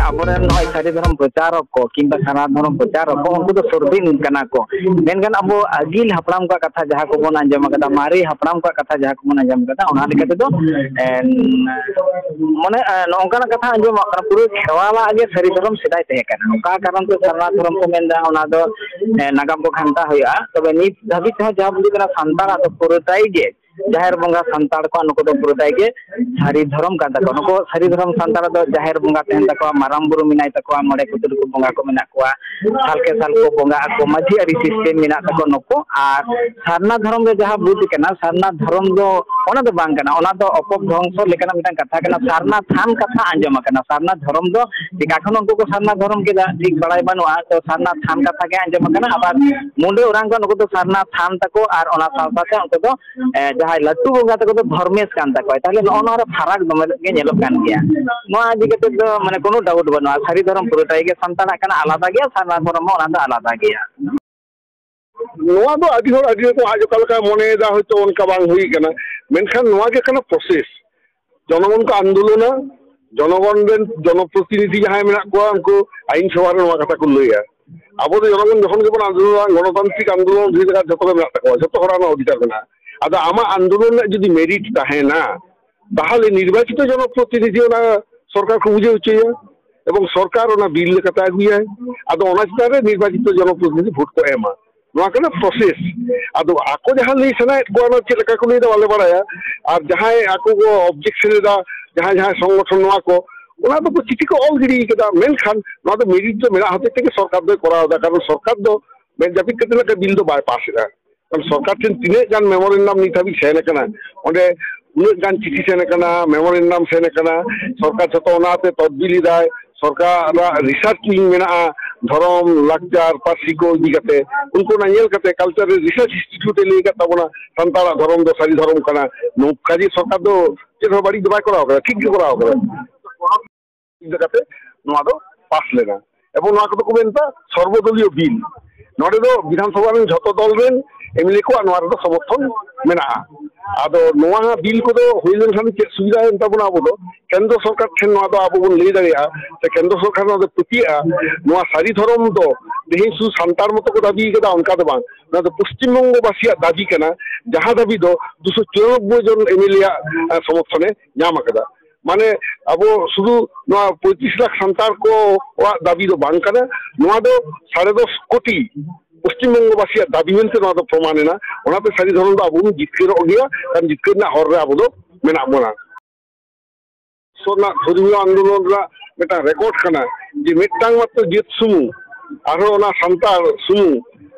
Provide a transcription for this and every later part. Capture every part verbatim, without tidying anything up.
ᱟᱵᱚᱨᱮᱱ ᱱᱚᱜᱼᱚᱭ ᱥᱟᱹᱨᱤ ᱫᱷᱚᱨᱚᱢ ᱯᱨᱚᱪᱟᱨᱚᱠ ᱠᱚ ᱠᱤᱝᱵᱟ ᱥᱟᱨᱱᱟ ᱫᱷᱚᱨᱚᱢ ᱯᱨᱚᱪᱟᱨᱚᱠ ᱠᱚ, ᱩᱱᱠᱩ ᱫᱚ ᱥᱩᱨᱫᱤᱱ ᱠᱟᱱᱟ ᱠᱚ᱾ ᱢᱮᱱᱠᱷᱟᱱ ᱟᱵᱚ ᱟᱹᱜᱤᱞ ᱦᱟᱯᱲᱟᱢ ᱠᱚᱣᱟᱜ ᱠᱟᱛᱷᱟ ᱡᱟᱦᱟᱸ ᱠᱚᱵᱚᱱ ᱟᱸᱡᱚᱢ ᱟᱠᱟᱫᱟ, ᱢᱟᱨᱮ ᱦᱟᱯᱲᱟᱢ ᱠᱚᱣᱟᱜ ᱠᱟᱛᱷᱟ ᱡᱟᱦᱟᱸ ᱠᱚᱵᱚᱱ ᱟᱸᱡᱚᱢ ᱟᱠᱟᱫᱟ, ᱚᱱᱟ ᱞᱮᱠᱟ ᱛᱮᱫᱚ, ᱮᱱ, ᱢᱟᱱᱮ, ᱮ, ᱱᱚᱝᱠᱟᱱᱟᱜ ᱠᱟᱛᱷᱟ ᱟᱸᱡᱚᱢᱚᱜ ᱠᱟᱱᱟ, ᱯᱩᱨᱟᱹ ᱠᱷᱮᱨᱣᱟᱞᱟᱜ ᱜᱮ ᱥᱟᱹᱨᱤ ᱫᱷᱚᱨᱚᱢ ᱥᱮᱫᱟᱭ ᱛᱟᱦᱮᱸ ᱠᱟᱱᱟ᱾ ᱚᱠᱟ ᱠᱟᱨᱚᱱ ᱛᱮ ᱥᱟᱨᱱᱟ ᱫᱷᱚᱨᱚᱢ ᱠᱚ ᱢᱮᱱᱫᱟ, ᱚᱱᱟ ᱫᱚ, ᱮ, ᱱᱟᱜᱟᱢ ᱠᱚ ᱜᱷᱟᱱᱴᱟ ᱦᱩᱭᱩᱜᱼᱟ᱾ ᱛᱚᱵᱮ ᱱᱤᱛ ᱫᱷᱟᱹᱵᱤᱡ ᱛᱮᱦᱚᱸ ᱡᱟᱦᱟᱸ ᱵᱩᱡᱩᱜ ᱠᱟᱱᱟ, ᱥᱟᱱᱛᱟᱲᱟᱜ ᱫᱚ ᱯᱩᱨᱟᱹᱴᱟᱭ ᱜᱮ ᱡᱟᱦᱮᱨ ᱵᱚᱸᱜᱟ ᱥᱟᱱᱛᱟᱲ ᱠᱚᱣᱟᱜ ᱱᱩᱠᱩ ᱫᱚ ᱯᱩᱨᱟᱹᱴᱟᱭ ᱜᱮ ᱥᱟᱹᱨᱤ ᱫᱷᱚᱨᱚᱢ ᱠᱟᱱ ᱛᱟᱠᱚᱣᱟ᱾ ᱱᱩᱠᱩ ᱥᱟᱹᱨᱤ ᱫᱷᱚᱨᱚᱢ ᱥᱟᱱᱛᱟᱲ ᱫᱚ ᱡᱟᱦᱮᱨ ᱵᱚᱸᱜᱟ ᱛᱟᱦᱮᱱ ᱛᱟᱠᱚᱣᱟ, ᱢᱟᱨᱟᱝ ᱵᱩᱨᱩ ᱢᱮᱱᱟᱭ ᱛᱟᱠᱚᱣᱟ, ᱢᱚᱬᱮ ᱠᱚ ᱛᱩᱨᱩᱭ ᱠᱚ ᱵᱚᱸᱜᱟ ᱠᱚ ᱢᱮᱱᱟᱜ ᱠᱚᱣᱟ, ᱥᱟᱞᱠᱮ ᱥᱟᱞ ᱠᱚ ᱵᱚᱸᱜᱟ ᱟᱠᱚ, ᱢᱟᱹᱡᱷᱤ ᱟᱹᱨᱤ system ᱢᱮᱱᱟᱜ ᱛᱟᱠᱚᱣᱟ ᱱᱩᱠᱩ᱾ ᱟᱨ ᱥᱟᱨᱱᱟ ᱫᱷᱚᱨᱚᱢ ᱨᱮ ᱡᱟᱦᱟᱸ ᱵᱩᱡᱽ ᱠᱟᱱᱟ, ᱥᱟᱨᱱᱟ ᱫᱷᱚᱨᱚᱢ ᱫᱚ ᱚᱱᱟ ᱫᱚ ᱵᱟᱝ ᱠᱟᱱᱟ, ᱚᱱᱟ ᱫᱚ ᱚᱯᱚᱵᱷᱨᱚᱝᱥᱚ ᱞᱮᱠᱟᱱᱟᱜ ᱢᱤᱫᱴᱟᱝ ᱠᱟᱛᱷᱟ ᱠᱟᱱᱟ᱾ ᱥᱟᱨᱱᱟ ᱛᱷᱟᱱ ᱠᱟᱛᱷᱟ ᱟᱸᱡᱚᱢ ᱟᱠᱟᱱᱟ, ᱥᱟᱨᱱᱟ ᱫᱷᱚᱨᱚᱢ ᱫᱚ ᱪᱤᱠᱟ ᱠᱷᱚᱱ ᱩᱱᱠᱩ ᱠᱚ ᱥᱟᱨᱱᱟ ᱫᱷᱚᱨᱚᱢ ᱠᱮᱫᱟ, ᱴᱷᱤᱠ ᱵᱟᱲᱟᱭ ᱵᱟᱹᱱᱩᱜᱼᱟ᱾ ᱛᱚ ᱥᱟᱨᱱᱟ ᱛᱷᱟᱱ ᱠᱟᱛᱷᱟ ᱜᱮ ᱟᱸᱡᱚᱢ ᱟᱠᱟᱱᱟ᱾ ᱟᱵᱟᱨ ᱢᱩᱰᱟᱹ ᱚᱨᱟᱝ ᱠᱚ ᱱᱩᱠᱩ ᱫᱚ ᱥᱟᱨᱱᱟ ᱛᱷᱟᱱ ᱛᱟᱠᱚ, ᱟᱨ ᱚᱱᱟ ᱥᱟᱶ ᱥᱟᱶᱛᱮ ᱩᱱᱠᱩ ᱫᱚ, ᱮ, ᱡᱟᱦᱟᱸᱭ ᱞᱟᱹᱴᱩ ᱵᱚᱸᱜᱟ ᱛᱟᱠᱚ ᱫᱚ ᱫᱷᱚᱨᱢᱮᱥ ᱠᱟᱱ ᱛᱟᱠᱚᱣᱟ᱾ ᱛᱟᱦᱞᱮ ᱱᱚᱜᱼᱚ ᱱᱚᱣᱟ ᱨᱮ ᱯᱷᱟᱨᱟᱠ ᱫᱚᱢᱮ ᱜᱮ ᱧᱮᱞᱚᱜ ᱠᱟᱱ ᱜᱮᱭᱟ᱾ ᱱᱚᱣᱟ ᱤᱫᱤ ᱠᱟᱛᱮ ᱫᱚ ᱢᱟᱱᱮ ᱠᱳᱱᱳ doubt ᱵᱟᱹᱱᱩᱜᱼᱟ, ᱥᱟᱹᱨᱤ ᱫᱷᱚᱨᱚᱢ ᱯᱩᱨᱟᱹᱴᱟᱭ ᱜᱮ ᱥᱟᱱᱛᱟᱲᱟᱜ ᱠᱟᱱᱟ, ᱟᱞᱟᱫᱟ ᱜᱮᱭᱟ, ᱥᱟᱨᱱᱟ ᱫᱷᱚᱨᱚᱢ ᱦᱚᱸ ᱚᱱᱟ ᱫᱚ ᱟᱞᱟᱫᱟ ᱜᱮᱭᱟ᱾ ᱱᱚᱣᱟ ᱫᱚ ᱟᱹᱰᱤ ᱦᱚᱲ ᱟᱹᱰᱤ ᱨᱚᱠᱚᱢ ᱟᱡ ᱚᱠᱟ ᱞᱮᱠᱟ ᱢᱚᱱᱮᱭᱮᱫᱟ, ᱦᱚᱭᱛᱳ ᱚᱱᱠᱟ ᱵᱟᱝ ᱦᱩᱭ ᱠᱟᱱᱟ, ᱢᱮᱱᱠᱷᱟᱱ ᱱᱚᱣᱟ ᱜᱮ ᱠᱟᱱᱟ process᱾ ᱡᱚᱱᱚᱜᱚᱱ ᱠᱚ ᱟᱱᱫᱳᱞᱚᱱᱟ, ᱡᱚᱱᱚᱜᱚᱱ ᱨᱮᱱ ᱡᱚᱱᱚᱯᱨᱚᱛᱤᱱᱤᱫᱷᱤ ᱡᱟᱦᱟᱸᱭ ᱢᱮᱱᱟᱜ ᱠᱚᱣᱟ, ᱩᱱᱠᱩ ᱟᱭᱤᱱ ᱥᱚᱵᱷᱟ ᱨᱮ ᱱᱚᱣᱟ ᱠᱟᱛᱷᱟ ᱠᱚ ᱞᱟᱹᱭᱟ᱾ ᱟᱵᱚ ᱫᱚ ᱡᱚᱱᱚᱜᱚᱱ ᱡᱚᱠᱷᱚᱱ ᱜᱮᱵᱚᱱ ᱟᱱᱫᱳᱞᱚᱱᱟ, ᱜᱚᱱᱚᱛᱟᱱᱛᱨᱤᱠ ᱟᱱᱫᱳᱞᱚᱱ ᱚᱫᱷᱤᱠᱟᱨ ᱡᱚᱛᱚ ᱜᱮ ᱢᱮᱱᱟᱜ ᱛᱟᱠᱚᱣᱟ, ᱡᱚᱛᱚ ᱦᱚᱲᱟᱜ ᱚᱱᱟ ᱚᱫᱷᱤᱠᱟᱨ ᱢᱮᱱᱟᱜᱼᱟ᱾ ᱟᱫᱚ ᱟᱢᱟᱜ ᱟᱱᱫᱳᱞᱚᱱ ᱨᱮᱱᱟᱜ ᱡᱩᱫᱤ merit ᱛᱟᱦᱮᱱᱟ, ᱛᱟᱦᱚᱞᱮ ᱱᱤᱨᱵᱟᱪᱤᱛᱚ ᱡᱚᱱᱚᱯᱨᱚᱛᱤᱱᱤᱫᱷᱤ ᱚᱱᱟ ᱥᱚᱨᱠᱟᱨ ᱠᱚ ᱵᱩᱡᱷᱟᱹᱣ ᱦᱚᱪᱚᱭᱟ ᱮᱵᱚᱝ ᱥᱚᱨᱠᱟᱨ ᱚᱱᱟ ᱵᱤᱞ ᱞᱮᱠᱟᱛᱮ ᱟᱹᱜᱩᱭᱟᱭ᱾ ᱟᱫᱚ ᱚᱱᱟ ᱪᱮᱛᱟᱱ ᱨᱮ ᱱᱤᱨᱵᱟᱪᱤᱛᱚ ᱡᱚᱱᱚᱯᱨᱚᱛᱤᱱᱤᱫᱷᱤ ᱵᱷᱳᱴ ᱠᱚ ᱮᱢᱟ᱾ ᱱᱚᱣᱟ ᱠᱟᱱᱟ process᱾ ᱟᱫᱚ ᱟᱠᱚ ᱡᱟᱦᱟᱸ ᱞᱟᱹᱭ ᱥᱟᱱᱟᱭᱮᱫ ᱠᱚᱣᱟ, ᱚᱱᱟ ᱪᱮᱫ ᱞᱮᱠᱟ ᱠᱚ ᱞᱟᱹᱭᱫᱟ ᱵᱟᱞᱮ ᱵᱟᱲᱟᱭᱟ᱾ ᱟᱨ ᱡᱟᱦᱟᱸᱭ ᱟᱠᱚ ᱠᱚ objection ᱮᱫᱟ, ᱡᱟᱦᱟᱸᱭ ᱡᱟᱦᱟᱸᱭ ᱥᱚᱝᱜᱚᱴᱷᱚᱱ ᱱᱚᱣᱟ ᱠᱚ, ᱚᱱᱟ ᱫᱚᱠᱚ ᱪᱤᱴᱷᱤ ᱠᱚ ᱚᱞ ᱜᱤᱰᱤ ᱠᱟᱫᱟ, ᱢᱮᱱᱠᱷᱟᱱ ᱱᱚᱣᱟ ᱫᱚ merit ᱫᱚ ᱢᱮᱱᱟᱜ ᱦᱚᱛᱮᱡ ᱛᱮᱜᱮ ᱥᱚᱨᱠᱟᱨ ᱫᱚᱭ ᱠᱚᱨᱟᱣ ᱮᱫᱟ, ᱠᱟᱨᱚᱱ ᱥᱚᱨᱠᱟᱨ ᱫᱚ ᱢᱮᱫ ᱡᱟᱹᱯᱤᱫ ᱠᱟᱛᱮ ᱞᱮᱠᱟ ᱵᱤᱞ ᱫᱚ ᱵᱟᱭ ᱯᱟᱥ ᱮᱫᱟ᱾ ᱠᱟᱨᱚᱱ ᱥᱚᱨᱠᱟᱨ ᱴᱷᱮᱱ ᱛᱤᱱᱟᱹᱜ ᱜᱟᱱ memorandum ᱱᱤᱛ ᱦᱟᱹᱵᱤᱡ ᱥᱮᱱ ᱟᱠᱟᱱᱟ, ᱚᱸᱰᱮ ᱩᱱᱟᱹᱜ ᱜᱟᱱ ᱪᱤᱴᱷᱤ ᱥᱮᱱ ᱟᱠᱟᱱᱟ, memorandum ᱥᱮᱱ ᱟᱠᱟᱱᱟ, ᱥᱚᱨᱠᱟᱨ ᱡᱷᱚᱛᱚ ᱚᱱᱟᱛᱮ ᱛᱚᱫᱵᱤᱞ ᱮᱫᱟᱭ, ᱥᱚᱨᱠᱟᱨᱟᱜ research wing ᱢᱮᱱᱟᱜᱼᱟ, ᱫᱷᱚᱨᱚᱢ, ᱞᱟᱠᱪᱟᱨ, ᱯᱟᱹᱨᱥᱤ ᱠᱚ ᱤᱫᱤ ᱠᱟᱛᱮ, ᱩᱱᱠᱩ ᱚᱱᱟ ᱧᱮᱞ ᱠᱟᱛᱮ Cultural Research Institute ᱮ ᱞᱟᱹᱭ ᱟᱠᱟᱫ ᱛᱟᱵᱚᱱᱟ ᱥᱟᱱᱛᱟᱲᱟᱜ ᱫᱷᱚᱨᱚᱢ ᱫᱚ ᱥᱟᱹᱨᱤ ᱫᱷᱚᱨᱚᱢ ᱠᱟᱱᱟ᱾ ᱱᱚᱝᱠᱟ ᱡᱮ ᱥᱚᱨᱠᱟᱨ ᱫᱚ ᱪᱮᱫ ᱦᱚᱸ ᱵᱟᱹᱲᱤᱡ ᱫᱚ ᱵᱟᱭ ᱠᱚᱨᱟᱣ ᱠᱟᱫᱟ, ᱴᱷᱤᱠ ᱜᱮ ᱠᱚᱨᱟᱣ ᱠᱟᱫᱟ᱾ ᱤᱫᱤ ᱠᱟᱛᱮ ᱱᱚᱣᱟ ᱫᱚ ᱯᱟᱥ ᱞᱮᱱᱟ᱾ ᱮᱵᱚᱝ ᱱᱚᱣᱟ ᱠᱚᱫᱚ ᱠᱚ ᱢᱮᱱᱫᱟ ᱥᱚᱨᱵᱚᱫᱚᱞᱤᱭᱚ ᱵᱤᱞ᱾ ᱱᱚᱰᱮ ᱫᱚ ᱵᱤᱫᱷᱟᱱ ᱥᱚᱵᱷᱟ ᱨᱮᱱ ᱡᱷᱚᱛᱚ ᱫᱚᱞ ᱨᱮᱱ ᱮᱢ ᱮᱞ ᱮ ᱠᱚᱣᱟᱜ ᱱᱚᱣᱟ ᱨᱮᱫᱚ ᱥᱚᱢᱚᱨᱛᱷᱚᱱ ᱢᱮᱱᱟᱜᱼᱟ᱾ ᱟᱫᱚ ᱱᱚᱣᱟ ᱵᱤᱞ ᱠᱚᱫᱚ ᱦᱩᱭ ᱞᱮᱱᱠᱷᱟᱱ ᱪᱮᱫ ᱥᱩᱵᱤᱫᱷᱟ ᱮᱱ ᱛᱟᱵᱚᱱᱟ? ᱟᱵᱚ ᱫᱚ ᱠᱮᱱᱫᱨᱚ ᱥᱚᱨᱠᱟᱨ ᱴᱷᱮᱱ ᱱᱚᱣᱟ ᱫᱚ ᱟᱵᱚ ᱵᱚᱱ ᱞᱟᱹᱭ ᱫᱟᱲᱮᱭᱟᱜᱼᱟ, ᱥᱮ ᱠᱮᱱᱫᱨᱚ ᱥᱚᱨᱠᱟᱨ ᱱᱚᱣᱟ ᱫᱚ ᱯᱟᱹᱛᱭᱟᱹᱜᱼᱟ᱾ ᱱᱚᱣᱟ ᱥᱟᱹᱨᱤ ᱫᱷᱚᱨᱚᱢ ᱫᱚ ᱛᱮᱦᱮᱧ ᱥᱩᱫᱷᱩ ᱥᱟᱱᱛᱟᱲ ᱢᱚᱛᱚ ᱠᱚ ᱫᱟᱹᱵᱤ ᱠᱟᱫᱟ, ᱚᱱᱠᱟ ᱫᱚ ᱵᱟᱝ᱾ ᱱᱚᱣᱟ ᱫᱚ ᱯᱚᱥᱪᱤᱢ ᱵᱚᱝᱜᱚ ᱵᱟᱥᱤᱭᱟᱜ ᱫᱟᱹᱵᱤ ᱠᱟᱱᱟ, ᱡᱟᱦᱟᱸ ᱫᱟᱹᱵᱤ ᱫᱚ ᱫᱩᱥᱚ ᱪᱩᱨᱟᱱᱚᱵᱵᱳᱭ ᱡᱚᱱ ᱮᱢᱮᱞᱮ ᱟᱜ, ᱟᱸ, ᱥᱚᱢᱚᱨᱛᱷᱚᱱᱮ ᱧᱟᱢ ᱟᱠᱟᱫᱟ᱾ ᱢᱟᱱᱮ, ᱟᱵᱚ ᱥᱩᱫᱷᱩ ᱱᱚᱣᱟ ᱯᱚᱸᱭᱛᱨᱤᱥ ᱞᱟᱠᱷ ᱥᱟᱱᱛᱟᱲ ᱠᱚᱣᱟᱜ ᱫᱟᱹᱵᱤ ᱫᱚ ᱵᱟᱝ ᱠᱟᱱᱟ, ᱱᱚᱣᱟ ᱫᱚ ᱥᱟᱲᱮ ᱫᱚᱥ ᱠᱳᱴᱤ ᱯᱚᱥᱪᱤᱢ ᱵᱚᱝᱜᱚ ᱵᱟᱥᱤᱭᱟᱜ ᱫᱟᱹᱵᱤ ᱢᱮᱱᱛᱮ ᱱᱚᱣᱟ ᱫᱚ ᱯᱨᱚᱢᱟᱱ ᱮᱱᱟ᱾ ᱚᱱᱟᱛᱮ ᱥᱟᱹᱨᱤ ᱫᱷᱚᱨᱚᱢ ᱫᱚ ᱟᱵᱚ ᱵᱚᱱ ᱡᱤᱛᱠᱟᱹᱨᱚᱜ ᱜᱮᱭᱟ, ᱠᱟᱨᱚᱱ ᱡᱤᱛᱠᱟᱹᱨ ᱨᱮᱱᱟᱜ ᱦᱚᱨ ᱨᱮ ᱟᱵᱚ ᱫᱚ ᱢᱮᱱᱟᱜ ᱵᱚᱱᱟ᱾ ᱥᱚᱨᱱᱟ ᱫᱷᱚᱨᱢᱤᱭᱚ ᱟᱱᱫᱳᱞᱚᱱ ᱨᱮᱱᱟᱜ ᱢᱤᱫᱴᱟᱝ ᱨᱮᱠᱚᱨᱰ ᱠᱟᱱᱟ ᱡᱮ ᱢᱤᱫᱴᱟᱝ ᱢᱟᱛᱨᱚ ᱡᱟᱹᱛ ᱥᱩᱢᱩᱝ, ᱟᱨᱦᱚᱸ ᱚᱱᱟ ᱥᱟᱱᱛᱟᱲ ᱥᱩᱢᱩᱝ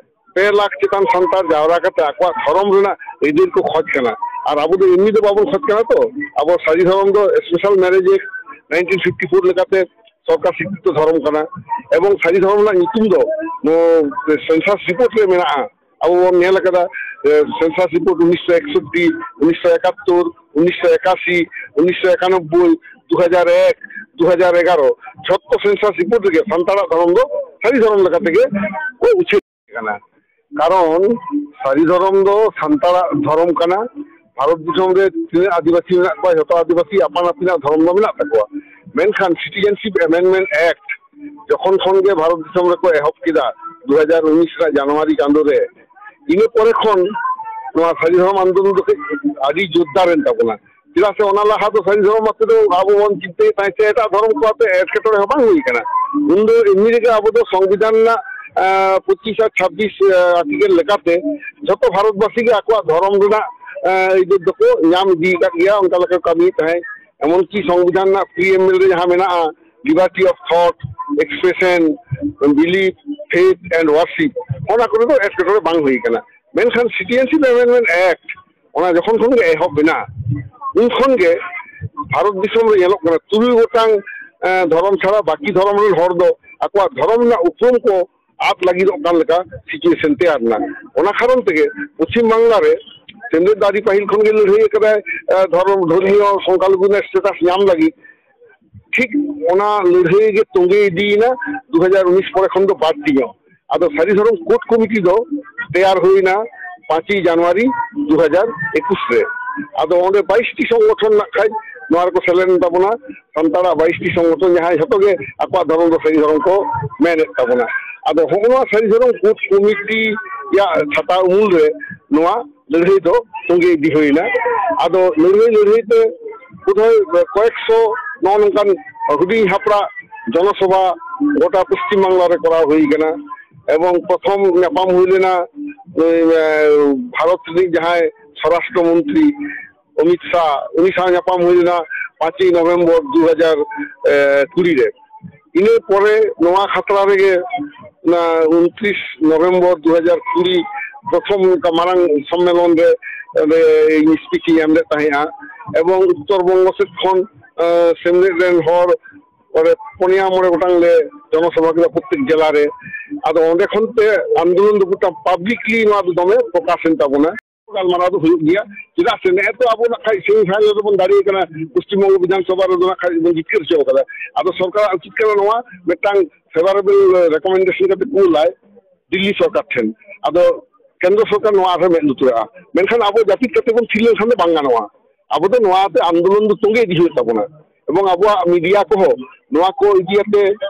ᱯᱮ ᱞᱟᱠᱷ ᱪᱮᱛᱟᱱ ᱥᱟᱱᱛᱟᱲ ᱡᱟᱣᱨᱟ ᱠᱟᱛᱮ ᱟᱠᱚᱣᱟᱜ ᱫᱷᱚᱨᱚᱢ ᱨᱮᱱᱟᱜ ᱟᱹᱭᱫᱟᱹᱨ ᱠᱚ ᱠᱷᱚᱡ ᱠᱟᱱᱟ᱾ ᱟᱨ ᱟᱵᱚ ᱫᱚ ᱮᱢᱱᱤ ᱫᱚ ᱵᱟᱵᱚᱱ ᱠᱷᱚᱡ ᱠᱟᱱᱟ ᱛᱚ, ᱟᱵᱚ ᱥᱟᱹᱨᱤ ᱫᱷᱚᱨᱚᱢ ᱫᱚ Special Marriage Act nineteen fifty four ᱞᱮᱠᱟᱛᱮ ᱥᱚᱨᱠᱟᱨ ᱥᱤᱠᱠᱷᱤᱛᱚ ᱫᱷᱚᱨᱚᱢ ᱠᱟᱱᱟ, ᱮᱵᱚᱝ ᱥᱟᱹᱨᱤ ᱫᱷᱚᱨᱚᱢ ᱨᱮᱱᱟᱜ ᱧᱩᱛᱩᱢ ᱫᱚ ᱱᱚᱣᱟ census report ᱨᱮ ᱢᱮᱱᱟᱜᱼᱟ᱾ ᱟᱵᱚ ᱵᱚᱱ ᱧᱮᱞ ᱟᱠᱟᱫᱟ, ᱮ, census report ᱩᱱᱤᱥᱥᱚ ᱮᱠᱥᱚᱴᱴᱤ, ᱩᱱᱤᱥᱥᱚ ᱮᱠᱟᱛᱛᱳᱨ, ᱩᱱᱤᱥᱥᱚ ᱮᱠᱟᱥᱤ, ᱩᱱᱤᱥᱥᱚ ᱮᱠᱟᱱᱚᱵᱵᱳᱭ, ᱫᱩ ᱦᱟᱡᱟᱨ ᱮᱠ, ᱫᱩ ᱦᱟᱡᱟᱨ ᱮᱜᱟᱨᱚ, ᱡᱷᱚᱛᱚ census report ᱨᱮᱜᱮ ᱥᱟᱱᱛᱟᱲᱟᱜ ᱫᱷᱚᱨᱚᱢ ᱫᱚ ᱥᱟᱹᱨᱤ ᱫᱷᱚᱨᱚᱢ ᱞᱮᱠᱟ ᱛᱮᱜᱮ ᱠᱚ ᱩᱪᱷᱟᱹᱱ ᱠᱟᱱᱟ᱾ ᱠᱟᱨᱚᱱ ᱥᱟᱹᱨᱤ ᱫᱷᱚᱨᱚᱢ ᱫᱚ ᱥᱟᱱᱛᱟᱲᱟᱜ ᱫᱷᱚᱨᱚᱢ ᱠᱟᱱᱟ᱾ ᱵᱷᱟᱨᱚᱛ ᱫᱤᱥᱚᱢ ᱨᱮ ᱛᱤᱱᱟᱹᱜ ᱟᱹᱫᱤᱵᱟᱹᱥᱤ ᱢᱮᱱᱟᱜ ᱠᱚᱣᱟ, ᱡᱷᱚᱛᱚ ᱟᱹᱫᱤᱵᱟᱹᱥᱤ ᱟᱯᱟᱱ ᱟᱹᱯᱤᱱᱟᱜ ᱫᱷᱚᱨᱚᱢ ᱫᱚ ᱢᱮᱱᱟᱜ ᱛᱟᱠᱚᱣᱟ᱾ ᱢᱮᱱᱠᱷᱟᱱ Citizenship Amendment Act ᱡᱚᱠᱷᱚᱱ ᱠᱷᱚᱱ ᱜᱮ ᱵᱷᱟᱨᱚᱛ ᱫᱤᱥᱚᱢ ᱨᱮᱠᱚ ᱮᱦᱚᱵ ᱠᱮᱫᱟ, ᱫᱩ ᱦᱟᱡᱟᱨ ᱩᱱᱤᱥ ᱨᱮᱱᱟᱜ ᱡᱟᱱᱩᱣᱟᱨᱤ ᱪᱟᱸᱫᱳ ᱨᱮ, ᱤᱱᱟᱹ ᱯᱚᱨᱮ ᱠᱷᱚᱱ ᱱᱚᱣᱟ ᱥᱟᱹᱨᱤ ᱫᱷᱚᱨᱚᱢ ᱟᱱᱫᱳᱞᱚᱱ ᱫᱚ ᱠᱟᱹᱡ ᱟᱹᱰᱤ ᱡᱳᱨᱫᱟᱨ ᱮᱱ ᱛᱟᱵᱚᱱᱟ᱾ ᱪᱮᱫᱟᱜ ᱥᱮ ᱚᱱᱟ ᱞᱟᱦᱟ ᱫᱚ ᱥᱟᱹᱨᱤ ᱫᱷᱚᱨᱚᱢ ᱟᱛᱮ ᱫᱚ ᱟᱵᱚ ᱵᱚᱱ ᱪᱤᱱᱛᱟᱹᱭᱮᱫ ᱛᱟᱦᱮᱸᱫ ᱥᱮ ᱮᱴᱟᱜ ᱫᱷᱚᱨᱚᱢ ᱠᱚ ᱟᱛᱮ ᱮᱴᱠᱮᱴᱚᱬᱮ ᱦᱚᱸ ᱵᱟᱝ ᱦᱩᱭ ᱠᱟᱱᱟ᱾ ᱩᱱᱫᱚ ᱮᱢᱱᱤ ᱨᱮᱜᱮ ᱟᱵᱚ ᱫᱚ ᱥᱚᱝᱵᱤᱫᱷᱟᱱ ᱨᱮᱱᱟᱜ, ᱟᱸ, ᱯᱚᱸᱪᱤᱥ ᱟᱨ ᱪᱷᱟᱵᱵᱤᱥ, ᱟᱸ, ᱟᱨᱴᱤᱠᱮᱞ ᱞᱮᱠᱟᱛᱮ ᱡᱷᱚᱛᱚ ᱵᱷᱟᱨᱚᱛᱵᱟᱥᱤ ᱜᱮ ᱟᱠᱚᱣᱟᱜ ᱫᱷᱚᱨᱚᱢ ᱨᱮᱱᱟᱜ, ᱟᱸ, ᱟᱹᱭᱫᱟᱹᱨ ᱫᱚᱠᱚ ᱧᱟᱢ ᱤᱫᱤ ᱟᱠᱟᱫ ᱜᱮᱭᱟ, ᱚᱱᱠᱟ ᱞᱮᱠᱟ ᱠᱟᱹᱢᱤᱭᱮᱫ ᱛᱟᱦᱮᱸᱫ᱾ ᱮᱢᱚᱱᱠᱤ ᱥᱚᱝᱵᱤᱫᱷᱟᱱ ᱨᱮᱱᱟᱜ preamble ᱨᱮ ᱡᱟᱦᱟᱸ ᱢᱮᱱᱟᱜᱼᱟ, liberty of thought, expression, belief, faith and worship, ᱚᱱᱟ ᱠᱚᱨᱮ ᱫᱚ ᱮᱴᱠᱮᱴᱚᱬᱮ ᱵᱟᱝ ᱦᱩᱭ ᱠᱟᱱᱟ᱾ ᱢᱮᱱᱠᱷᱟᱱ Citizenship Amendment Act ᱚᱱᱟ ᱡᱚᱠᱷᱚᱱ ᱠᱷᱚᱱ ᱜᱮ ᱮᱦᱚᱵ ᱮᱱᱟ, ᱩᱱ ᱠᱷᱚᱱ ᱜᱮ ᱵᱷᱟᱨᱚᱛ ᱫᱤᱥᱚᱢ ᱨᱮ ᱧᱮᱞᱚᱜ ᱠᱟᱱᱟ, ᱛᱩᱨᱩᱭ ᱜᱚᱴᱟᱝ, ᱮᱸ, ᱫᱷᱚᱨᱚᱢ ᱪᱷᱟᱲᱟ ᱵᱟᱹᱠᱤ ᱫᱷᱚᱨᱚᱢ ᱨᱮᱱ ᱦᱚᱲ ᱫᱚ ᱟᱠᱚᱣᱟᱜ ᱫᱷᱚᱨᱚᱢ ᱨᱮᱱᱟᱜ ᱩᱯᱨᱩᱢ ᱠᱚ ᱟᱫ ᱞᱟᱹᱜᱤᱫᱚᱜ ᱠᱟᱱ ᱞᱮᱠᱟ situation ᱛᱮᱭᱟᱨ ᱮᱱᱟ᱾ ᱚᱱᱟ ᱠᱟᱨᱚᱱ ᱛᱮᱜᱮ ᱯᱚᱪᱷᱤᱢ ᱵᱟᱝᱞᱟ ᱨᱮ ᱥᱮᱢᱞᱮᱫ ᱫᱚ ᱟᱹᱰᱤ ᱯᱟᱹᱦᱤᱞ ᱠᱷᱚᱱ ᱜᱮ ᱞᱟᱹᱲᱦᱟᱹᱭ ᱟᱠᱟᱫᱟᱭ, ᱮᱸ, ᱫᱷᱚᱨᱚᱢ, ᱫᱷᱚᱨᱢᱤᱭᱚ ᱥᱚᱝᱠᱷᱟᱞᱚᱜᱷᱩ ᱨᱮᱱᱟᱜ status ᱧᱟᱢ ᱞᱟᱹᱜᱤᱫ᱾ ᱴᱷᱤᱠ ᱚᱱᱟ ᱞᱟᱹᱲᱦᱟᱹᱭ ᱜᱮ ᱛᱚᱸᱜᱮ ᱤᱫᱤᱭᱮᱱᱟ ᱫᱩ ᱦᱟᱡᱟᱨ ᱩᱱᱤᱥ ᱯᱚᱨᱮ ᱠᱷᱚᱱ ᱫᱚ ᱵᱟᱹᱲᱛᱤ ᱧᱚᱜ᱾ ᱟᱫᱚ ᱥᱟᱹᱨᱤ ᱫᱷᱚᱨᱚᱢ ᱠᱳᱰ ᱠᱚᱢᱤᱴᱤ ᱫᱚ ᱛᱮᱭᱟᱨ ᱦᱩᱭᱱᱟ, ᱯᱟᱸᱪᱮᱭ ᱡᱟᱱᱩᱣᱟᱨᱤ ᱫᱩ ᱦᱟᱡᱟᱨ ᱮᱠᱩᱥ ᱨᱮ᱾ ᱟᱫᱚ ᱚᱸᱰᱮ ᱵᱟᱭᱤᱥ ᱴᱤ ᱥᱚᱝᱜᱚᱴᱷᱚᱱ ᱱᱟᱜ ᱠᱷᱟᱡ ᱱᱚᱣᱟ ᱨᱮᱠᱚ ᱥᱮᱞᱮᱫ ᱮᱱ ᱛᱟᱵᱚᱱᱟ, ᱥᱟᱱᱛᱟᱲᱟᱜ ᱵᱟᱭᱤᱥ ᱴᱤ ᱥᱚᱝᱜᱚᱴᱷᱚᱱ, ᱡᱟᱦᱟᱸᱭ ᱡᱷᱚᱛᱚ ᱜᱮ ᱟᱠᱚᱣᱟᱜ ᱫᱷᱚᱨᱚᱢ ᱫᱚ ᱥᱟᱹᱨᱤ ᱫᱷᱚᱨᱚᱢ ᱠᱚ ᱢᱮᱱᱮᱫ ᱛᱟᱵᱚᱱᱟ᱾ ᱟᱫᱚ ᱦᱚᱸᱜᱼᱚ ᱱᱚᱣᱟ ᱥᱟᱹᱨᱤ ᱫᱷᱚᱨᱚᱢ ᱠᱳᱰ ᱠᱚᱢᱤᱴᱤᱭᱟᱜ ᱪᱷᱟᱛᱟ ᱩᱢᱩᱞ ᱨᱮ ᱱᱚᱣᱟ ᱞᱟᱹᱲᱦᱟᱹᱭ ᱫᱚ ᱛᱚᱸᱜᱮ ᱤᱫᱤ ᱦᱩᱭᱱᱟ᱾ ᱟᱫᱚ ᱞᱟᱹᱲᱦᱟᱹᱭ ᱞᱟᱹᱲᱦᱟᱹᱭ ᱛᱮ ᱵᱳᱫᱷᱚᱭ ᱠᱚᱭᱮᱠ ᱥᱚ ᱱᱚᱜᱼᱚ ᱱᱚᱝᱠᱟᱱ ᱦᱩᱰᱤᱧ ᱦᱟᱯᱲᱟᱜ ᱡᱚᱱᱚᱥᱚᱵᱷᱟ ᱜᱚᱴᱟ ᱯᱚᱥᱪᱤᱢ ᱵᱟᱝᱞᱟ ᱨᱮ ᱠᱚᱨᱟᱣ ᱦᱩᱭ ᱠᱟᱱᱟ᱾ ᱮᱵᱚᱝ ᱯᱨᱚᱛᱷᱚᱢ ᱧᱟᱯᱟᱢ ᱦᱩᱭ ᱞᱮᱱᱟ ᱱᱩᱭ, ᱮ, ᱵᱷᱟᱨᱚᱛ ᱨᱤᱱᱤᱡ ᱡᱟᱦᱟᱸᱭ ᱥᱚᱨᱟᱥᱴᱨᱚ ᱢᱚᱱᱛᱨᱤ ᱚᱢᱤᱛ ᱥᱟᱦ, ᱩᱱᱤ ᱥᱟᱶ ᱧᱟᱯᱟᱢ ᱦᱩᱭ ᱞᱮᱱᱟ ᱯᱟᱸᱪᱮᱭ ᱱᱚᱵᱷᱮᱢᱵᱚᱨ ᱫᱩ ᱦᱟᱡᱟᱨ ᱠᱩᱲᱤ ᱨᱮ᱾ ᱤᱱᱟᱹ ᱯᱚᱨᱮ ᱱᱚᱣᱟ ᱠᱷᱟᱛᱲᱟ ᱨᱮᱜᱮ ᱚᱱᱟ ᱩᱱᱛᱨᱤᱥ ᱱᱚᱵᱷᱮᱢᱵᱚᱨ ᱫᱩ ᱦᱟᱡᱟᱨ ᱠᱩᱲᱤ ᱯᱨᱚᱛᱷᱚᱢ ᱚᱱᱠᱟ ᱢᱟᱨᱟᱝ ᱥᱚᱢᱢᱮᱞᱚᱱ ᱨᱮ, ᱨᱮ ᱤᱧ ᱥᱯᱤᱪ ᱤᱧ ᱮᱢ ᱞᱮᱫ ᱛᱟᱦᱮᱸᱫᱼᱟ᱾ ᱮᱵᱚᱝ ᱩᱛᱛᱚᱨ ᱵᱚᱝᱜᱚ ᱥᱮᱫ ᱠᱷᱚᱱ, ᱮ, ᱥᱮᱢᱞᱮᱫ ᱨᱮᱱ ᱦᱚᱲ ᱚᱸᱰᱮ ᱯᱩᱱᱭᱟ ᱢᱚᱬᱮ ᱜᱚᱴᱟᱝ ᱞᱮ ᱡᱚᱱᱚᱥᱚᱵᱷᱟ ᱠᱮᱫᱟ ᱯᱨᱚᱛᱛᱮᱠ ᱡᱮᱞᱟ ᱨᱮ᱾ ᱟᱫᱚ ᱚᱸᱰᱮ ᱠᱷᱚᱱ ᱛᱮ ᱟᱱᱫᱳᱞᱚᱱ ᱫᱚ ᱜᱚᱴᱟ ᱯᱟᱵᱽᱞᱤᱠᱞᱤ ᱱᱚᱣᱟ ᱫᱚ ᱫᱚᱢᱮ ᱯᱨᱚᱠᱟᱥ ᱮᱱ ᱛᱟᱵᱚᱱᱟ᱾ ᱜᱟᱞᱢᱟᱨᱟᱣ ᱫᱚ ᱦᱩᱭᱩᱜ ᱜᱮᱭᱟ, ᱪᱮᱫᱟᱜ ᱥᱮ ᱱᱮᱜᱼᱮ ᱛᱚ ᱟᱵᱚ ᱱᱟᱜ ᱠᱷᱟᱡ ᱥᱮᱢᱤ ᱯᱷᱟᱭᱱᱟᱞ ᱨᱮᱵᱚᱱ ᱫᱟᱲᱮ ᱠᱟᱱᱟ, ᱯᱚᱥᱪᱤᱢ ᱵᱚᱝᱜᱚ ᱵᱤᱫᱷᱟᱱ ᱥᱚᱵᱷᱟ ᱨᱮᱫᱚ ᱱᱟᱜ ᱠᱷᱟᱡ ᱵᱚᱱ ᱡᱤᱛᱠᱟᱹᱨ ᱦᱚᱪᱚ ᱠᱟᱫᱟ᱾ ᱟᱫᱚ ᱥᱚᱨᱠᱟᱨᱟᱜ ᱩᱪᱤᱛ ᱠᱟᱱᱟ ᱱᱚᱣᱟ ᱢᱤᱫᱴᱟᱝ ᱯᱷᱮᱵᱟᱨᱮᱵᱚᱞ ᱨᱮᱠᱚᱢᱮᱱᱰᱮᱥᱚᱱ ᱠᱟᱛᱮ ᱠᱩᱞᱟᱭ ᱫᱤᱞᱞᱤ ᱥᱚᱨᱠᱟᱨ ᱴᱷᱮᱱ᱾ ᱟᱫᱚ ᱠᱮᱱᱫᱨᱚ ᱥᱚᱨᱠᱟᱨ ᱱᱚᱣᱟ ᱟᱨᱦᱚᱸ ᱢᱮᱫ ᱞᱩᱛᱩᱨᱟᱜᱼᱟ᱾ ᱢᱮᱱᱠᱷᱟᱱ ᱟᱵᱚ ᱡᱟᱹᱯᱤᱫ ᱠᱟᱛᱮ ᱵᱚᱱ ᱛᱷᱤᱨ ᱞᱮᱱᱠᱷᱟᱱ ᱫᱚ ᱵᱟᱝ ᱜᱟᱱᱚᱜᱼᱟ᱾ ᱟᱵᱚ ᱫᱚ ᱱᱚᱣᱟ ᱛᱮ ᱟᱱᱫᱳᱞᱚᱱ ᱫᱚ ᱛᱚᱸᱜᱮ ᱤᱫᱤ ᱦᱩᱭᱩᱜ ᱛᱟᱵᱚᱱᱟ᱾ ᱮᱵᱚᱝ ᱟᱵᱚᱣᱟᱜ ᱢᱤᱰᱤᱭᱟ ᱠᱚᱦᱚᱸ ᱱᱚᱣᱟ ᱠᱚ ᱤᱫᱤ ᱠᱟᱛᱮ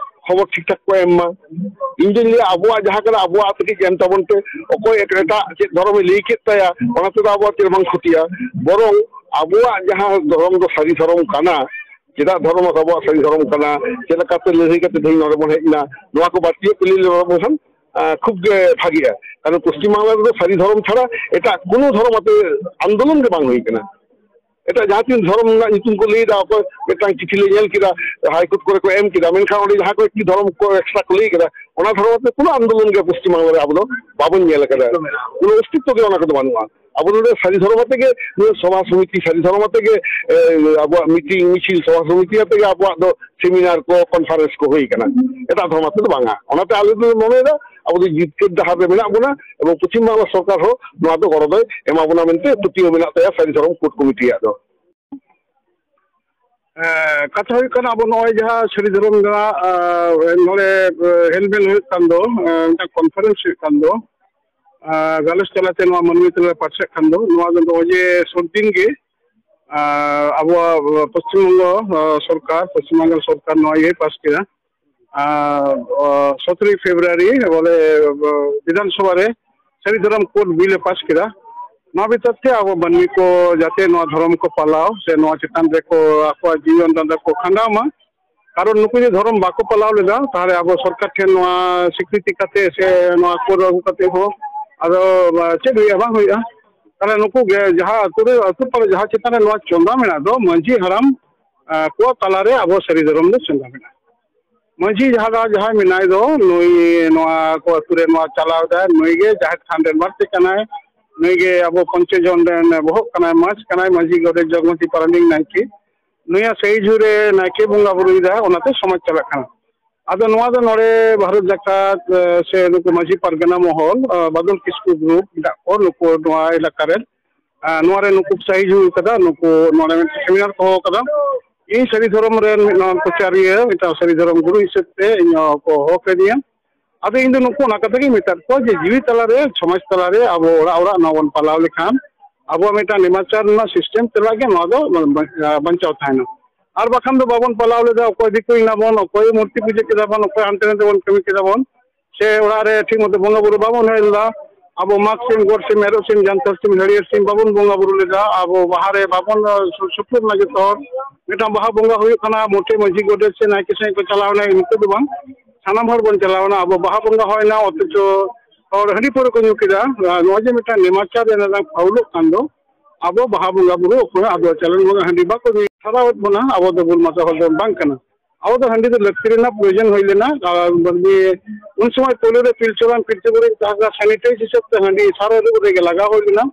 ᱠᱷᱚᱵᱚᱨ ᱴᱷᱤᱠ ᱴᱷᱟᱠ ᱠᱚ ᱮᱢ ᱢᱟ᱾ ᱤᱧ ᱫᱩᱧ ᱞᱟᱹᱭᱟ, ᱟᱵᱚᱣᱟᱜ ᱡᱟᱦᱟᱸ ᱠᱟᱱᱟ, ᱟᱵᱚᱣᱟᱜ ᱠᱟᱹᱴᱤᱡ ᱮᱢ ᱛᱟᱵᱚᱱ ᱯᱮ᱾ ᱚᱠᱚᱭ ᱮᱴ-, ᱮᱴᱟᱜ ᱪᱮᱫ ᱫᱷᱚᱨᱚᱢᱮ ᱞᱟᱹᱭ ᱠᱮᱫ ᱛᱟᱭᱟ, ᱚᱱᱟ ᱛᱮᱫᱚ ᱟᱵᱚᱣᱟᱜ ᱪᱮᱫ ᱵᱟᱝ ᱠᱷᱚᱛᱤᱭᱟ᱾ ᱵᱚᱨᱚᱝ ᱟᱵᱚᱣᱟᱜ ᱡᱟᱦᱟᱸ ᱫᱷᱚᱨᱚᱢ ᱫᱚ ᱥᱟᱹᱨᱤ ᱫᱷᱚᱨᱚᱢ ᱠᱟᱱᱟ, ᱪᱮᱫᱟᱜ ᱫᱷᱚᱨᱚᱢ ᱫᱚ ᱟᱵᱚᱣᱟᱜ ᱥᱟᱹᱨᱤ ᱫᱷᱚᱨᱚᱢ ᱠᱟᱱᱟ, ᱪᱮᱫ ᱞᱮᱠᱟᱛᱮ ᱞᱟᱹᱲᱦᱟᱹᱭ ᱠᱟᱛᱮ ᱛᱮᱦᱮᱧ ᱱᱚᱰᱮ ᱵᱚᱱ ᱦᱮᱡ ᱮᱱᱟ, ᱱᱚᱣᱟ ᱠᱚ ᱵᱟᱹᱲᱛᱤ ᱯᱮ ᱞᱟᱹᱭ ᱞᱮᱵᱚᱱ ᱠᱷᱟᱱ, ᱟᱸ, ᱠᱷᱩᱵ ᱜᱮ ᱵᱷᱟᱜᱤᱜᱼᱟ᱾ ᱠᱟᱨᱚᱱ ᱯᱚᱥᱪᱤᱢ ᱵᱟᱝᱞᱟ ᱨᱮᱫᱚ ᱥᱟᱹᱨᱤ ᱫᱷᱚᱨᱚᱢ ᱪᱷᱟᱲᱟ ᱮᱴᱟᱜ ᱠᱳᱱᱳ ᱫᱷᱚᱨᱚᱢ ᱟᱛᱮ ᱟᱱᱫᱳᱞᱚᱱ ᱜᱮ ᱵᱟᱝ ᱦᱩᱭ ᱠᱟᱱᱟ᱾ ᱮᱴᱟᱜ ᱡᱟᱦᱟᱸ ᱛᱤᱱ ᱫᱷᱚᱨᱚᱢ ᱨᱮᱱᱟᱜ ᱧᱩᱛᱩᱢ ᱠᱚ ᱞᱟᱹᱭ ᱮᱫᱟ, ᱚᱠᱚᱭ ᱢᱤᱫᱴᱟᱝ ᱪᱤᱴᱷᱤ ᱞᱮ ᱧᱮᱞ ᱠᱮᱫᱟ, ᱦᱟᱭ ᱠᱳᱨᱴ ᱠᱚᱨᱮ ᱠᱚ ᱮᱢ ᱠᱮᱫᱟ, ᱢᱮᱱᱠᱷᱟᱱ ᱚᱸᱰᱮ ᱡᱟᱦᱟᱸ ᱠᱚ ᱮᱠᱴᱤ ᱫᱷᱚᱨᱚᱢ ᱠᱚ ᱮᱠᱥᱴᱨᱟ ᱠᱚ ᱞᱟᱹᱭ ᱠᱮᱫᱟ, ᱚᱱᱟ ᱫᱷᱚᱨᱚᱢ ᱟᱛᱮ ᱠᱳᱱᱳ ᱟᱱᱫᱳᱞᱚᱱ ᱜᱮ ᱯᱚᱥᱪᱤᱢ ᱵᱟᱝᱞᱟ ᱨᱮ ᱟᱵᱚ ᱫᱚ ᱵᱟᱵᱚᱱ ᱧᱮᱞ ᱟᱠᱟᱫᱟ᱾ ᱠᱳᱱᱳ ᱚᱥᱛᱤᱛᱛᱚ ᱜᱮ ᱚᱱᱟ ᱠᱚᱫᱚ ᱵᱟᱹᱱᱩᱜᱼᱟ᱾ ᱟᱵᱚ ᱱᱚᱰᱮ ᱥᱟᱹᱨᱤ ᱫᱷᱚᱨᱚᱢ ᱟᱛᱮ ᱜᱮ, ᱱᱤᱭᱟᱹ ᱥᱚᱵᱷᱟ ᱥᱚᱢᱤᱛᱤ ᱥᱟᱹᱨᱤ ᱫᱷᱚᱨᱚᱢ ᱟᱛᱮ ᱜᱮ, ᱮ, ᱟᱵᱚᱣᱟᱜ ᱢᱤᱴᱤᱝ, ᱢᱤᱪᱷᱤᱞ, ᱥᱚᱵᱷᱟ ᱥᱚᱢᱤᱛᱤ ᱟᱛᱮ ᱜᱮ ᱟᱵᱚᱣᱟᱜ ᱫᱚ ᱥᱮᱢᱤᱱᱟᱨ ᱠᱚ, ᱠᱚᱱᱯᱷᱟᱨᱮᱱᱥ ᱠᱚ ᱦᱩᱭ ᱠᱟᱱᱟ᱾ ᱮᱴᱟᱜ ᱫᱷᱚᱨᱚᱢ ᱟᱛᱮ ᱫᱚ ᱵᱟᱝᱟ᱾ ᱚᱱᱟᱛᱮ ᱟᱞᱮ ᱫᱚᱞᱮ ᱢᱚᱱᱮᱭᱮᱫᱟ, ᱟᱵᱚ ᱫᱚ ᱡᱤᱛᱠᱟᱹᱨ ᱰᱟᱦᱟᱨ ᱨᱮ ᱢᱮᱱᱟᱜ ᱵᱚᱱᱟ ᱮᱵᱚᱝ ᱯᱚᱪᱷᱤᱢ ᱵᱟᱝᱞᱟ ᱥᱚᱨᱠᱟᱨ ᱦᱚᱸ ᱱᱚᱣᱟ ᱫᱚ ᱜᱚᱲᱚ ᱫᱚᱭ ᱮᱢᱟ ᱵᱚᱱᱟ ᱢᱮᱱᱛᱮ ᱯᱟᱹᱛᱭᱟᱹᱣ ᱢᱮᱱᱟᱜ ᱛᱟᱭᱟ ᱥᱟᱹᱨᱤ ᱫᱷᱚᱨᱚᱢ ᱠᱳᱰ ᱠᱚᱢᱤᱴᱤᱭᱟᱜ ᱫᱚ᱾ ᱦᱮᱸ, ᱠᱟᱛᱷᱟ ᱦᱩᱭᱩᱜ ᱠᱟᱱᱟ, ᱟᱵᱚ ᱱᱚᱜᱼᱚᱭ ᱡᱟᱦᱟᱸ ᱥᱟᱹᱨᱤ ᱫᱷᱚᱨᱚᱢ ᱨᱮᱱᱟᱜ, ᱟᱸ, ᱱᱚᱰᱮ, ᱟᱸ, ᱦᱮᱞᱢᱮᱞ ᱦᱩᱭᱩᱜ ᱠᱟᱱ ᱫᱚ, ᱟᱸ, ᱢᱤᱫᱴᱟᱝ ᱠᱚᱱᱯᱷᱟᱨᱮᱱᱥ ᱦᱩᱭᱩᱜ ᱠᱟᱱ ᱫᱚ, ᱟᱨ ᱜᱟᱞᱚᱪ ᱛᱟᱞᱟᱛᱮ ᱱᱚᱣᱟ ᱢᱟᱹᱱᱢᱤ ᱛᱟᱞᱟᱨᱮ ᱯᱟᱥᱮᱡ ᱠᱷᱟᱱ ᱫᱚ ᱱᱚᱣᱟ ᱫᱚ ᱱᱚᱜᱼᱚᱭ ᱡᱮ ᱥᱩᱨ ᱫᱤᱱ ᱜᱮ ᱟᱨ ᱟᱵᱚᱣᱟᱜ ᱯᱚᱥᱪᱤᱢ ᱵᱚᱝᱜᱚ ᱟᱨ ᱥᱚᱨᱠᱟᱨ, ᱯᱚᱥᱪᱤᱢ ᱵᱟᱝᱜᱟᱞ ᱥᱚᱨᱠᱟᱨ ᱱᱚᱣᱟ ᱤᱭᱟᱹᱭ ᱯᱟᱥ ᱠᱮᱫᱟ᱾ ᱟᱨ ᱥᱚᱛᱨᱚᱭ ᱯᱷᱮᱵᱽᱨᱩᱣᱟᱨᱤ ᱵᱚᱞᱮ ᱵᱤᱫᱷᱟᱱ ᱥᱚᱵᱷᱟ ᱨᱮ ᱥᱟᱹᱨᱤ ᱫᱷᱚᱨᱚᱢ ᱠᱳᱰ ᱵᱤᱞ ᱮ ᱯᱟᱥ ᱠᱮᱫᱟ᱾ ᱱᱚᱣᱟ ᱵᱤᱛᱟᱹᱨ ᱛᱮ ᱟᱵᱚ ᱢᱟᱹᱱᱢᱤ ᱠᱚ ᱡᱟᱛᱮ ᱱᱚᱣᱟ ᱫᱷᱚᱨᱚᱢ ᱠᱚ ᱯᱟᱞᱟᱣ ᱥᱮ ᱱᱚᱣᱟ ᱪᱮᱛᱟᱱ ᱨᱮᱠᱚ ᱟᱠᱚᱣᱟᱜ ᱡᱤᱭᱚᱱ ᱰᱟᱸᱰᱟ ᱠᱚ ᱠᱷᱟᱸᱰᱟᱣ ᱢᱟ᱾ ᱠᱟᱨᱚᱱ ᱱᱩᱠᱩ ᱡᱩᱫᱤ ᱫᱷᱚᱨᱚᱢ ᱵᱟᱠᱚ ᱯᱟᱞᱟᱣ ᱞᱮᱫᱟ, ᱛᱟᱦᱚᱞᱮ ᱟᱵᱚ ᱥᱚᱨᱠᱟᱨ ᱴᱷᱮᱱ ᱱᱚᱣᱟ ᱥᱤᱠᱨᱤᱛᱤ ᱠᱟᱛᱮ ᱥᱮ ᱱᱚᱣᱟ ᱠᱳᱰ ᱟᱹᱜᱩ ᱠᱟᱛᱮ ᱦᱚᱸ ᱟᱫᱚ ᱪᱮᱫ ᱦᱩᱭᱩᱜᱼᱟ? ᱵᱟᱝ ᱦᱩᱭᱩᱜᱼᱟ᱾ ᱛᱟᱦᱚᱞᱮ ᱱᱩᱠᱩ ᱜᱮ ᱡᱟᱦᱟᱸ ᱟᱹᱛᱩ ᱨᱮ, ᱟᱹᱛᱩ ᱯᱟᱲᱟ ᱡᱟᱦᱟᱸ ᱪᱮᱛᱟᱱ ᱨᱮ ᱱᱚᱣᱟ ᱪᱚᱸᱫᱟ ᱢᱮᱱᱟᱜ ᱫᱚ, ᱢᱟᱹᱡᱷᱤ ᱦᱟᱲᱟᱢ ᱟᱸ, ᱠᱚᱣᱟᱜ ᱛᱟᱞᱟᱨᱮ ᱟᱵᱚ ᱥᱟᱹᱨᱤ ᱫᱷᱚᱨᱚᱢ ᱫᱚ ᱪᱚᱸᱫᱟ ᱢᱮᱱᱟᱜᱼᱟ᱾ ᱢᱟᱹᱡᱷᱤ ᱡᱟᱦᱟᱸ ᱫᱚ, ᱡᱟᱦᱟᱸᱭ ᱢᱮᱱᱟᱭ ᱫᱚ, ᱱᱩᱭ ᱱᱚᱣᱟ ᱠᱚ ᱟᱹᱛᱩ ᱨᱮ ᱱᱚᱣᱟ ᱪᱟᱞᱟᱣ ᱮᱫᱟᱭ, ᱱᱩᱭ ᱜᱮ ᱡᱟᱦᱮᱨ ᱛᱷᱟᱱ ᱨᱮᱱ ᱵᱟᱹᱲᱛᱤ ᱠᱟᱱᱟᱭ, ᱱᱩᱭ ᱜᱮ ᱟᱵᱚ ᱯᱚᱧᱪᱚ ᱡᱚᱱ ᱨᱮᱱ ᱵᱚᱦᱚᱜ ᱠᱟᱱᱟᱭ, ᱢᱟᱹᱡᱷᱤ ᱠᱟᱱᱟᱭ, ᱢᱟᱹᱡᱷᱤ ᱜᱚᱰᱮᱛ ᱡᱚᱜᱽ ᱢᱟᱹᱡᱷᱤ ᱯᱟᱨᱟᱱᱤᱠ ᱱᱟᱭᱠᱮ, ᱱᱩᱭᱟᱜ ᱥᱟᱹᱦᱤ ᱡᱷᱩᱨ ᱨᱮ ᱱᱟᱭᱠᱮ ᱵᱚᱸᱜᱟ ᱵᱩᱨᱩᱭᱮᱫᱟ, ᱚᱱᱟᱛᱮ ᱥᱚᱢᱟᱡᱽ ᱪᱟᱞᱟᱜ ᱠᱟᱱᱟ᱾ ᱟᱫᱚ ᱱᱚᱣᱟ ᱫᱚ ᱱᱚᱰᱮ ᱵᱷᱟᱨᱚᱛ ᱡᱟᱠᱟᱛ, ᱮ, ᱥᱮ ᱱᱩᱠᱩ ᱢᱟᱹᱡᱷᱤ ᱯᱟᱨᱜᱟᱱᱟ ᱢᱚᱦᱚᱞ, ᱮ, ᱵᱟᱫᱚᱞ ᱠᱤᱥᱠᱩ ᱜᱨᱩᱯ ᱢᱮᱱᱟᱜ ᱠᱚ, ᱱᱩᱠᱩ ᱱᱚᱣᱟ ᱮᱞᱟᱠᱟ ᱨᱮᱱ, ᱮ, ᱱᱚᱣᱟ ᱨᱮ ᱱᱩᱠᱩ ᱥᱟᱹᱦᱤ ᱡᱩᱦᱤ ᱠᱟᱫᱟ, ᱱᱩᱠᱩ ᱱᱚᱰᱮ ᱢᱤᱫᱴᱮᱱ ᱥᱮᱢᱤᱱᱟᱨ ᱠᱚ ᱦᱚᱦᱚ ᱠᱟᱫᱟ᱾ ᱤᱧ ᱥᱟᱹᱨᱤ ᱫᱷᱚᱨᱚᱢ ᱨᱮᱱ ᱢᱤᱫ ᱱᱚᱣᱟ ᱯᱨᱚᱪᱟᱨᱤᱭᱟᱹ, ᱢᱤᱫᱴᱟᱝ ᱥᱟᱹᱨᱤ ᱫᱷᱚᱨᱚᱢ ᱜᱩᱨᱩ ᱦᱤᱥᱟᱹᱵ ᱛᱮ ᱤᱧ ᱦᱚᱸ ᱠᱚ ᱦᱚᱦᱚ ᱠᱟᱫᱤᱧᱟ᱾ ᱟᱫᱚ ᱤᱧ ᱫᱚ ᱱᱩᱠᱩ ᱚᱱᱟ ᱠᱟᱛᱷᱟ ᱜᱤᱧ ᱢᱮᱛᱟᱫ ᱠᱚᱣᱟ ᱡᱮ ᱡᱤᱣᱤ ᱛᱟᱞᱟᱨᱮ, ᱥᱚᱢᱟᱡᱽ ᱛᱟᱞᱟᱨᱮ ᱟᱵᱚ ᱚᱲᱟᱜ ᱚᱲᱟᱜ ᱱᱚᱣᱟ ᱵᱚᱱ ᱯᱟᱞᱟᱣ ᱞᱮᱠᱷᱟᱱ ᱟᱵᱚᱣᱟᱜ ᱢᱤᱫᱴᱟᱝ ᱱᱮᱢᱟᱪᱟᱨ ᱨᱮᱱᱟᱜ ᱥᱤᱥᱴᱮᱢ ᱛᱮᱞᱟᱜ ᱜᱮ ᱱᱚᱣᱟ ᱫᱚ ᱵᱟᱧᱪᱟᱣ ᱛᱟᱦᱮᱱᱟ᱾ ᱟᱨ ᱵᱟᱠᱷᱟᱱ ᱫᱚ ᱵᱟᱵᱚᱱ ᱯᱟᱞᱟᱣ ᱞᱮᱫᱟ, ᱚᱠᱚᱭ ᱫᱤᱠᱩᱭᱮᱱᱟ ᱵᱚᱱ, ᱚᱠᱚᱭ ᱢᱩᱨᱛᱤ ᱯᱩᱡᱟᱹ ᱠᱮᱫᱟ ᱵᱚᱱ, ᱚᱠᱚᱭ ᱦᱟᱱᱛᱮ ᱱᱟᱛᱮ ᱵᱚᱱ ᱠᱟᱹᱢᱤ ᱠᱮᱫᱟ ᱵᱚᱱ, ᱥᱮ ᱚᱲᱟᱜ ᱨᱮ ᱴᱷᱤᱠ ᱢᱚᱛᱚ ᱵᱚᱸᱜᱟ ᱵᱩᱨᱩ ᱵᱟᱵᱚᱱ ᱦᱮᱡ ᱞᱮᱫᱟ᱾ ᱟᱵᱚ ᱢᱟᱜᱽ ᱥᱤᱢ, ᱜᱚᱰ ᱥᱤᱢ, ᱮᱨᱚᱜ ᱥᱤᱢ, ᱡᱟᱱᱛᱷᱟᱲ ᱥᱤᱢ, ᱦᱟᱹᱨᱭᱟᱹᱲ ᱥᱤᱢ ᱵᱟᱵᱚᱱ ᱵᱚᱸᱜᱟ ᱵᱩᱨᱩ ᱞᱮᱫᱟ᱾ ᱟᱵᱚ ᱵᱟᱦᱟ ᱨᱮ ᱵᱟᱵᱚᱱ, ᱟᱸ, ᱥᱩᱨ ᱥᱩᱯᱩᱨ ᱨᱮᱱᱟᱜ ᱡᱚᱛᱚ ᱦᱚᱲ ᱢᱤᱫᱴᱟᱝ ᱵᱟᱦᱟ ᱵᱚᱸᱜᱟ ᱦᱩᱭᱩᱜ ᱠᱟᱱᱟ, ᱢᱚᱴᱷᱮ ᱢᱟᱹᱡᱷᱤ ᱜᱚᱰᱮᱛ ᱥᱮ ᱱᱟᱭᱠᱮ ᱥᱟᱶ ᱠᱚ ᱪᱟᱞᱟᱣ ᱮᱱᱟ, ᱤᱱᱠᱟᱹ ᱫᱚ ᱵᱟᱝ, ᱥᱟᱱᱟᱢ ᱦᱚᱲ ᱵᱚᱱ ᱪᱟᱞᱟᱣ ᱮᱱᱟ᱾ ᱟᱵᱚ ᱵᱟᱦᱟ ᱵᱚᱸᱜᱟ ᱦᱩᱭᱱᱟ, ᱚᱛᱷᱚᱪᱚ ᱦᱚᱲ ᱦᱟᱺᱰᱤ ᱯᱟᱹᱣᱨᱟᱹ ᱠᱚ ᱧᱩ ᱠᱮᱫᱟ᱾ ᱟᱨ ᱱᱚᱜᱼᱚᱭ ᱡᱮ ᱢᱤᱫᱴᱟᱝ ᱱᱮᱢᱟᱪᱟᱨ ᱨᱮ ᱱᱚᱝᱠᱟ ᱯᱷᱟᱣᱩᱞᱚᱜ ᱠᱟᱱ ᱫᱚ, ᱟᱵᱚ ᱵᱟᱦᱟ ᱵᱚᱸᱜᱟ ᱵᱩᱨᱩ ᱚᱠᱚᱭ ᱟᱫᱚ ᱪᱟᱞᱟᱣ ᱵᱚᱸᱜᱟ ᱦᱟᱺᱰᱤ ᱵᱟᱠᱚ ᱧᱩᱭ ᱥᱟᱨᱟᱣᱮᱫ ᱵᱚᱱᱟ, ᱟᱵᱚ ᱫᱚ ᱵᱩᱞ ᱢᱟᱛᱟ ᱦᱚᱲ ᱫᱚ ᱵᱟᱝ ᱠᱟᱱᱟ᱾ ᱟᱵᱚ ᱫᱚ ᱦᱟᱺᱰᱤ ᱫᱚ ᱞᱟᱹᱠᱛᱤ ᱨᱮᱱᱟᱜ ᱯᱨᱚᱭᱳᱡᱚᱱ ᱦᱩᱭ ᱞᱮᱱᱟ᱾ ᱟᱨ ᱢᱟᱱᱮ ᱩᱱ ᱥᱚᱢᱚᱭ ᱯᱳᱭᱞᱳ ᱨᱮ ᱯᱤᱞᱪᱩ ᱦᱟᱲᱟᱢ ᱯᱤᱞᱪᱩ ᱵᱩᱲᱦᱤ ᱡᱟᱦᱟᱸ ᱥᱮᱱᱤᱴᱟᱭᱤᱡᱽ ᱦᱤᱥᱟᱹᱵ ᱛᱮ ᱦᱟᱺᱰᱤ ᱥᱟᱨ ᱟᱹᱨᱩᱵ ᱨᱮᱜᱮ ᱞᱟᱜᱟᱣ ᱦᱩᱭ ᱞᱮᱱᱟ᱾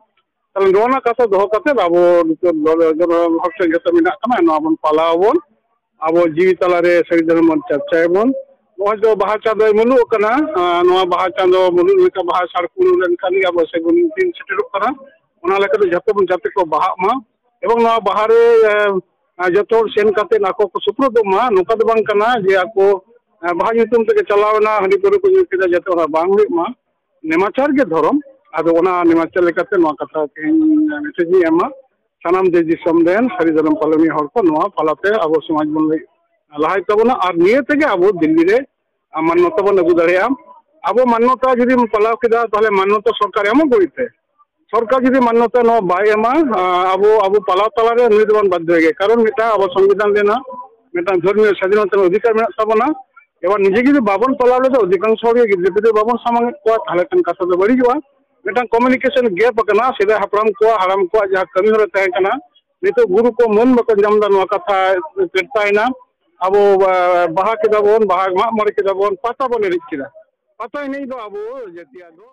ᱛᱟᱦᱞᱮ ᱱᱚᱣᱟ ᱨᱮᱱᱟᱜ ᱠᱟᱛᱷᱟ ᱫᱚᱦᱚ ᱠᱟᱛᱮ ᱟᱵᱚ ᱱᱤᱛᱚᱜ ᱫᱚ ᱡᱚᱱᱚ ᱦᱚᱲ ᱴᱷᱮᱱ ᱡᱚᱛᱚ ᱢᱮᱱᱟᱜ ᱠᱟᱱᱟ, ᱱᱚᱣᱟ ᱵᱚᱱ ᱯᱟᱞᱟᱣ ᱟᱵᱚᱱ᱾ ᱟᱵᱚ ᱡᱤᱣᱤ ᱛᱟᱞᱟᱨᱮ ᱥᱟᱹᱨᱤ ᱫᱷᱚᱨᱚᱢ ᱵᱚᱱ ᱪᱟᱨᱪᱟᱭᱟᱵᱚᱱ᱾ ᱱᱚᱜᱼᱚᱭ ᱫᱚ ᱵᱟᱦᱟ ᱪᱟᱸᱫᱚᱭ ᱢᱩᱞᱩᱜ ᱠᱟᱱᱟ᱾ ᱟᱨ ᱱᱚᱣᱟ ᱵᱟᱦᱟ ᱪᱟᱸᱫᱚ ᱢᱩᱞᱩᱜ ᱞᱮᱠᱟ ᱵᱟᱦᱟ ᱥᱟᱲᱠᱩ ᱞᱮᱱᱠᱷᱟᱱ ᱜᱮ ᱟᱵᱚ ᱥᱟᱹᱜᱩᱱ ᱫᱤᱱ ᱥᱮᱴᱮᱨᱚᱜ ᱠᱟᱱᱟ᱾ ᱚᱱᱟ ᱞᱮᱠᱟᱛᱮ ᱡᱚᱛᱚ ᱵᱚᱱ ᱡᱟᱛᱮ ᱠᱚ ᱵᱟᱦᱟᱜ ᱢᱟ᱾ ᱮᱵᱚᱝ ᱱᱚᱣᱟ ᱵᱟᱦᱟ ᱨᱮ, ᱮ, ᱡᱚᱛᱚ ᱦᱚᱲ ᱥᱮᱱ ᱠᱟᱛᱮ ᱟᱠᱚ ᱠᱚ ᱥᱩᱯᱨᱩᱫᱚᱜ ᱢᱟ, ᱱᱚᱝᱠᱟ ᱫᱚ ᱵᱟᱝ ᱠᱟᱱᱟ ᱡᱮ ᱟᱠᱚ, ᱮ, ᱵᱟᱦᱟ ᱧᱩᱛᱩᱢ ᱛᱮᱜᱮ ᱪᱟᱞᱟᱣ ᱮᱱᱟ, ᱦᱟᱺᱰᱤ ᱯᱟᱹᱣᱨᱟᱹ ᱠᱚ ᱧᱩ ᱠᱮᱫᱟ, ᱡᱟᱛᱮ ᱚᱱᱟ ᱵᱟᱝ ᱦᱩᱭᱩᱜ ᱢᱟ᱾ ᱱᱮᱢᱟᱪᱟᱨ ᱜᱮ ᱫᱷᱚᱨᱚᱢ᱾ ᱟᱫᱚ ᱚᱱᱟ ᱱᱤᱢᱟᱪᱟᱞ ᱞᱮᱠᱟᱛᱮ ᱱᱚᱣᱟ ᱠᱟᱛᱷᱟ ᱛᱮᱦᱮᱧ ᱢᱮᱥᱮᱡᱽ ᱤᱧ ᱮᱢᱟ ᱥᱟᱱᱟᱢ ᱫᱮᱥ ᱫᱤᱥᱚᱢ ᱨᱮᱱ ᱥᱟᱹᱨᱤ ᱫᱷᱚᱨᱚᱢ ᱯᱟᱞᱚᱱᱤᱭᱟᱹ ᱦᱚᱲ ᱠᱚ, ᱱᱚᱣᱟ ᱯᱟᱞᱟᱛᱮ ᱟᱵᱚ ᱥᱚᱢᱟᱡᱽ ᱵᱚᱱ ᱞᱟᱦᱟᱭ ᱛᱟᱵᱚᱱᱟ ᱟᱨ ᱱᱤᱭᱟᱹ ᱛᱮᱜᱮ ᱟᱵᱚ ᱫᱤᱞᱞᱤ ᱨᱮ ᱢᱟᱱᱱᱚᱛᱟ ᱵᱚᱱ ᱟᱹᱜᱩ ᱫᱟᱲᱮᱭᱟᱜᱼᱟ᱾ ᱟᱵᱚ ᱢᱟᱱᱱᱚᱛᱟ ᱡᱩᱫᱤᱢ ᱯᱟᱞᱟᱣ ᱠᱮᱫᱟ, ᱛᱟᱦᱚᱞᱮ ᱢᱟᱱᱱᱚᱛᱟ ᱥᱚᱨᱠᱟᱨ ᱮᱢᱚᱜ ᱜᱚᱲᱤᱛᱮ ᱥᱚᱨᱠᱟᱨ ᱡᱩᱫᱤ ᱢᱟᱱᱱᱚᱛᱟ ᱱᱚᱣᱟ ᱵᱟᱭ ᱮᱢᱟ, ᱟᱵᱚ ᱟᱵᱚ ᱯᱟᱞᱟᱣ ᱛᱟᱞᱟᱨᱮ ᱱᱩᱭ ᱫᱚᱵᱚᱱ ᱵᱟᱫᱽᱫᱷᱚᱭ ᱜᱮᱭᱟ᱾ ᱠᱟᱨᱚᱱ ᱢᱤᱫᱴᱟᱝ ᱟᱵᱚ ᱥᱚᱝᱵᱤᱫᱷᱟᱱ ᱨᱮᱱᱟᱜ ᱢᱤᱫᱴᱟᱝ ᱫᱷᱚᱨᱢᱤᱭᱚ ᱥᱟᱫᱷᱤᱱᱚᱛᱟ ᱨᱮᱱᱟᱜ ᱚᱫᱷᱤᱠᱟᱨ ᱢᱮᱱᱟᱜ ᱛᱟᱵᱚᱱᱟ᱾ ᱮᱵᱟᱨ ᱱᱤᱡᱮ ᱡᱩᱫᱤ ᱵᱟᱵᱚᱱ ᱯᱟᱞᱟᱣ ᱞᱮᱫᱟ, ᱚᱫᱷᱤᱠᱟᱝᱥᱚ ᱦᱚᱲ ᱜᱮ ᱜᱤᱫᱽᱨᱟᱹ ᱯᱤᱫᱽᱨᱟᱹ ᱵᱟᱵᱚᱱ ᱥᱟᱢᱟᱝ ᱮᱫ ᱠᱚᱣᱟ, ᱛᱟᱦᱚᱞᱮ ᱠᱷᱟᱱ ᱠᱟᱛᱷᱟ ᱫᱚ ᱵᱟᱹᱲᱤᱡᱚᱜᱼᱟ᱾ ᱢᱤᱫᱴᱟᱝ ᱠᱚᱢᱤᱭᱩᱱᱤᱠᱮᱥᱚᱱ ᱜᱮᱯ ᱟᱠᱟᱱᱟ᱾ ᱥᱮᱫᱟᱭ ᱦᱟᱯᱲᱟᱢ ᱠᱚᱣᱟᱜ, ᱦᱟᱲᱟᱢ ᱠᱚᱣᱟᱜ ᱡᱟᱦᱟᱸ ᱠᱟᱹᱢᱤ ᱦᱚᱨᱟ ᱛᱟᱦᱮᱸ ᱠᱟᱱᱟ, ᱱᱤᱛᱚᱜ ᱜᱩᱨᱩ ᱠᱚ ᱢᱟᱹᱱ ᱵᱟᱠᱚ ᱧᱟᱢ ᱮᱫᱟ, ᱱᱚᱣᱟ ᱠᱟᱛᱷᱟ ᱪᱮᱨᱛᱟᱭᱮᱱᱟ᱾ ᱟᱵᱚ ᱵᱟᱦᱟ ᱠᱮᱫᱟ ᱵᱚᱱ, ᱵᱟᱦᱟ ᱢᱟᱜ ᱢᱚᱬᱮ ᱠᱮᱫᱟ ᱵᱚᱱ, ᱯᱟᱛᱟ ᱵᱚᱱ ᱮᱱᱮᱡ ᱠᱮᱫᱟ᱾ ᱯᱟᱛᱟ ᱮᱱᱮᱡ ᱫᱚ ᱟᱵᱚ ᱡᱟᱹᱛᱤᱭᱟᱜ ᱫᱚ